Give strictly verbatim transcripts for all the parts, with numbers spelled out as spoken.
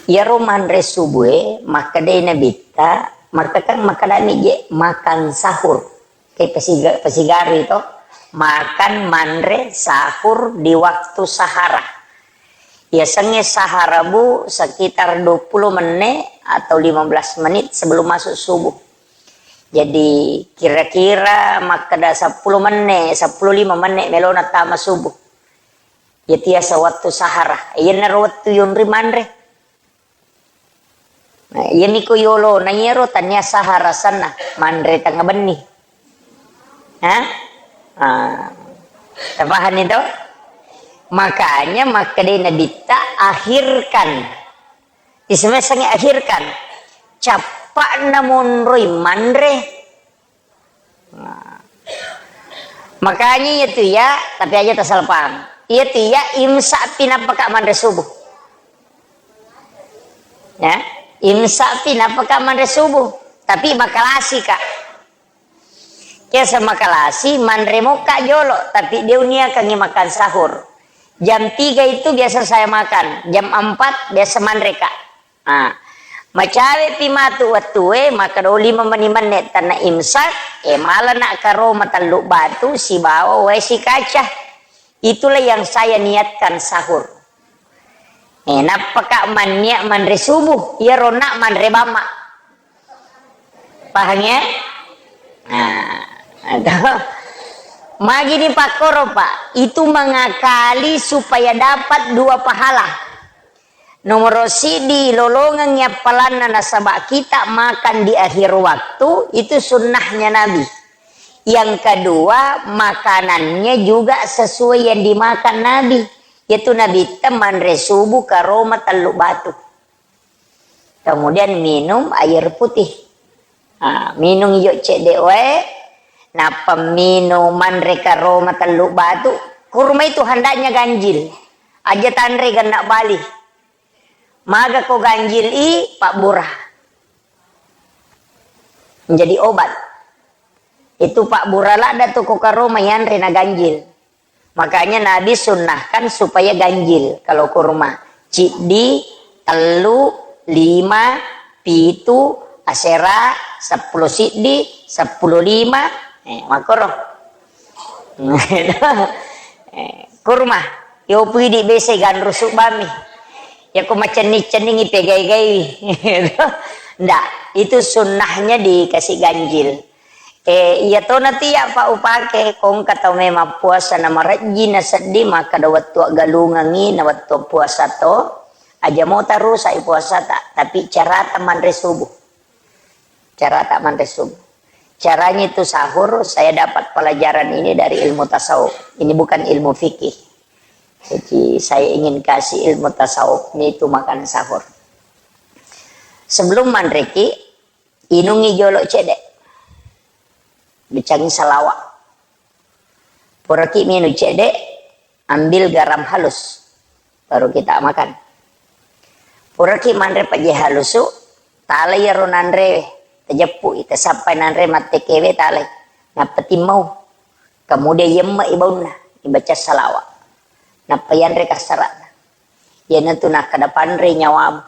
Iyaro manre subuh e, makkedai Nabitta, makkekang makkedami je makan sahur. Ke pasiga-, pasigari to, makan, manre, sahur di waktu sahara. Yasengnge sahara, Bu, sekitar dua puluh menit atau lima belas menit sebelum masuk subuh. Jadi, kira-kira makkeda seppulo menne, seppulo lima menne melona tama subuh. Iyatu yaseng wettu sahara. Iyanaro wettu yonri manre. Nah, iyami ko yolo na iyaro tania sahara senna manre tengnga benni. Hah? Ah. Tapahani to? Makanya makkedai Nabitta, akhirkan. Isemesengngi akhirkan. Cappa'na monroi manre. Nah. Makanya iyatu ya, tapi aja tasalpang. Iyatu ya, imsak pi nappaka manre subuh. Ya, imsak pi nappaka manre subuh. Tapi makalasi ka. Biasa makalasi, manre mokka jolo, tapi de uniakangi makan sahur. Jam tiga itu biasa saya makan, jam empat biasa manre ka. Ah, macawe pi matu wettue, makkeda lima meni menne tenna imsak, e, malana karoma tellu batu sibawa wae sikaca. Itulah yang saya niatkan sahur. Eh, nappaka manniat manre subuh, iyaro nak manre bamma. Paham ya? Nah, itu. Magini pakkoro, Pak. Itu mengakali supaya dapat dua pahala. Nomoro siddi, lolongengngi appalanna nasaba kita makan di akhir waktu, itu sunnahnya Nabi. Yang kedua, makanannya juga sesuai yang dimakan Nabi. Yaitu Nabi manre subuh karoma tellu batu. Kemudian minum air putih. Ah, minum ijo cedde wae, nappa minum manre karoma tellu batu. Kurma itu hendaknya ganjil. Aja tanre genna bali. Maga ko ganjil i, pabbura. Menjadi obat. Itu pabbura ladda tu ko karoma yanre na ganjil. Makanya Nabi sunnahkan supaya ganjil kalau kurma. Ciddi, tellu, lima, pitu, asera, seppulo siddi, seppulo lima, eh, makkoro. Eh, kurma, yo pidi bese ganru subbami. Ya ko macenning-cenningi pegai-gai. Ndak, itu sunnahnya dikasih ganjil. Eh, iya to natiya pa upake, kongka tau memang puasa na marejji na seddi, maka da wettu aggalungengi na wettu puasa to, aja mo tarusai puasata, tapi carata manre subuh. Carata manre subuh. Caranya itu sahur, saya dapat pelajaran ini dari ilmu tasawuf. Ini bukan ilmu fikih. Jadi saya ingin kasih ilmu tasawuf ini itu makan sahur. Sebelum manreki, inungi jolo cedde. Bicangi salawa. Puraki minung cedde, ambil garam halus. Baru kita makan. Puraki manre paje halusu, talai iyaro nanre, tajeppu, tasappai nanre mattekewe talai. Nappa timmau. Kemudian yemme i baunna, ibaca salawa. Nappa yanre kassarana. Iyanatu nakkeda panrei nyawamu.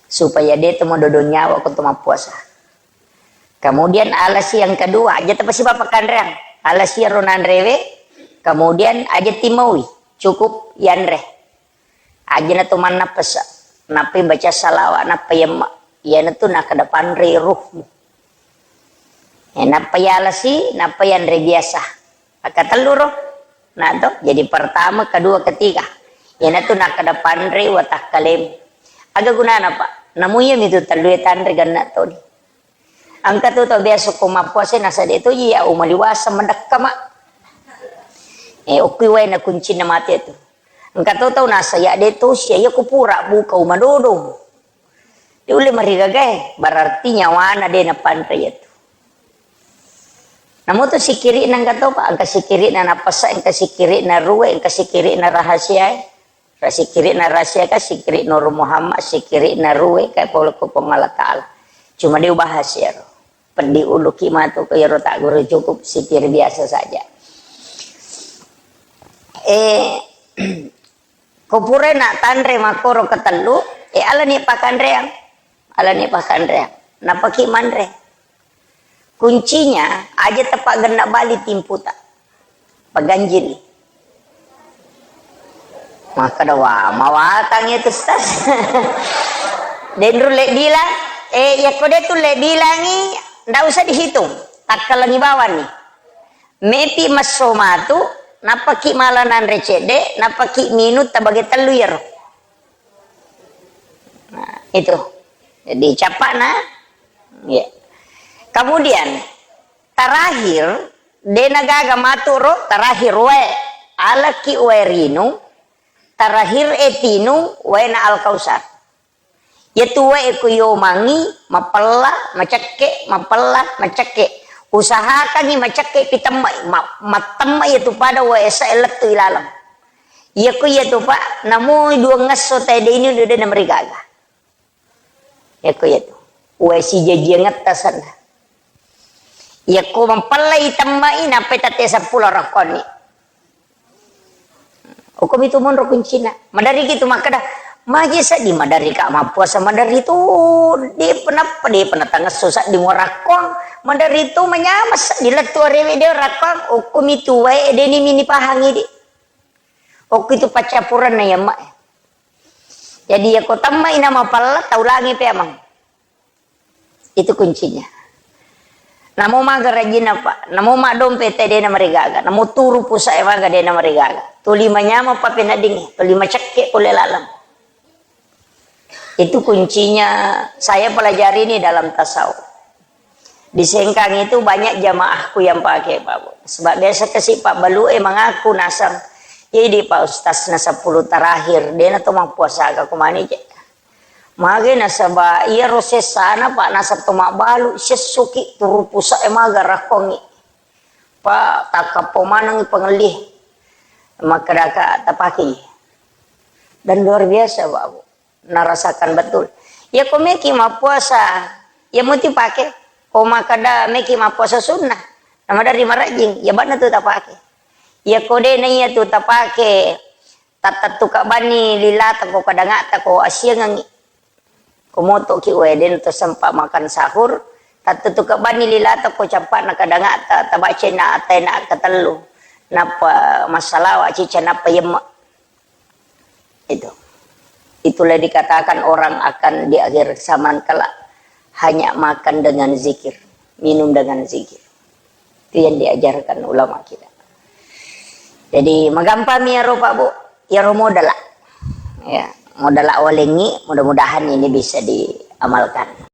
Supaya de to madodong nyawa ko to mappuasa. Kemudian alasi yang kedua, aja tapasiba pakkanreang. Alasi ro nanrewe, kemudian aja timaui, cukup yanre. Aja na to mannappasa, nappa baca salawa, nappa yemma. Iyanatu nakkeda panrei ruhmu. Eh, nappa yalasi, nappa yanre biasa. Akkatellu ro. Nah to, jadi pertama, kedua, ketiga. Iyanatu nakkeda panrei watakkalemu. Aga gunana, Pak? Namu iyami tu tellue tanre ganna toni. Engka tu tau biasa ko mappuasa nasa de toji ya umaliwasa mendekka, Mak. Eh, okkui wae na kuncinna mate tu. Engka to tau nasa ya de tosi ya, iya ko pura buka umadodo. De ulle marigagae, berarti nyawana de napanre iyatu. Namo to sikiri'na engka to, Pak, engka sikiri'na napasa, engka sikiri'na ruwe, engka sikiri'na rahasiae. Ra sikiri'na rahasia ka, sikiri Nur Muhammad, sikiri'na ruwe, ka pole ko Puang Allah Ta'ala. Cuma de ubahas iyaro. Peddi uluki matu ko iyaro tagguru, cukup sikir biasa saja. Eh, Ko pura na tanre makkoro ketellu, e alani pakanreang. Alani pakanreang. Napaki manre. Kuncinya, aja tapaggenna bali timputa. Paganjili. Makkeda, "Wah, mawatang itu, Ustaz." Denru le bilang, eh, yakko de tu le bilangi, ndak usah dihitung. Takkalangi bawani. Mepi masso matu, nappaki mala nanre cedde, nappaki minum tabage tellu yero. Nah, itu. Jadi, capakna. Ya. Kemudian, terakhir, dena gaga matu ro, terakhir wae. Alaki wae rinung, terakhir e tinung wae na Al-Kausar. Yatu wae ko yomangi, mapella, macekke, mapella, macekke. Usahakangi macekke pitemma, ma-, mattemma yatu pada wae esa lettu ilaleng. Iyako iyatu, Pak, namo dua ngesso teh de ini udah namarigaga. Iyako iyatu. Wae sijajiangetta senna. Iyako mapellai temmai, nappai tette seppulo rakkonni. Okkomi tu monro kuncina. Maderri ki tu makkeda, maje seddi maderri ka mappuasa maderri tu, de penappa, de pena tangesso seddi warakkong, maderri tu manyameng seddi lettu arewe de warakkong, okkomi tu wae deni mini pahangi di. Okko itu paccappurenna yamma. Jadi yako temmai na mapella taulangi pe amang. Itu kuncinya. Namo maga rajinna, Pak. Namo maddompe te dena marigaga. Namo turu pusa e maga dena marigaga. Tuli manyameng papeneddingi. Tuli macekke pole laleng. Itu kuncinya saya pelajari ini dalam tasawuf. Di Sengkang itu banyak jamaahku yang pakai, Pak Bu. Sebab biasa kasi Pak Balu e mengaku nasang. Jadi Pak Ustaz na sepuluh terakhir, dena to mappuasa ka kumani je. Mage nasaba iyaro sessana, Pak, nasatto mabbalu, sessoki turu pusa e maga rakkongi. Pak, takkappo manengi pangelli. Makkedaka tapakei. Dan luar biasa, Pak, Bu. Narasakan betul. Iya ko meki mappuasa, iya muti pake. Ko makkeda meki mappuasa sunnah. Nama dari marajing, iya banna tu tapake. Iya ko de na iya tu tapake, tattettuka banni lilata ko kadangata ko asiangengi. Ko motoki wae den to sempat makan sahur, tattettuka banni lilata ko cappana kadangata, tabacena atena ketellu. Nappa massalawa cica nappa yemma. Itu. Itulah dikatakan orang akan di akhir zaman kelak hanya makan dengan zikir, minum dengan zikir. Itu yang diajarkan ulama kita. Jadi, magampang mi iyaro, Pak Bu. Iyaro modala. Ya, modala walengi, mudah-mudahan ini bisa diamalkan.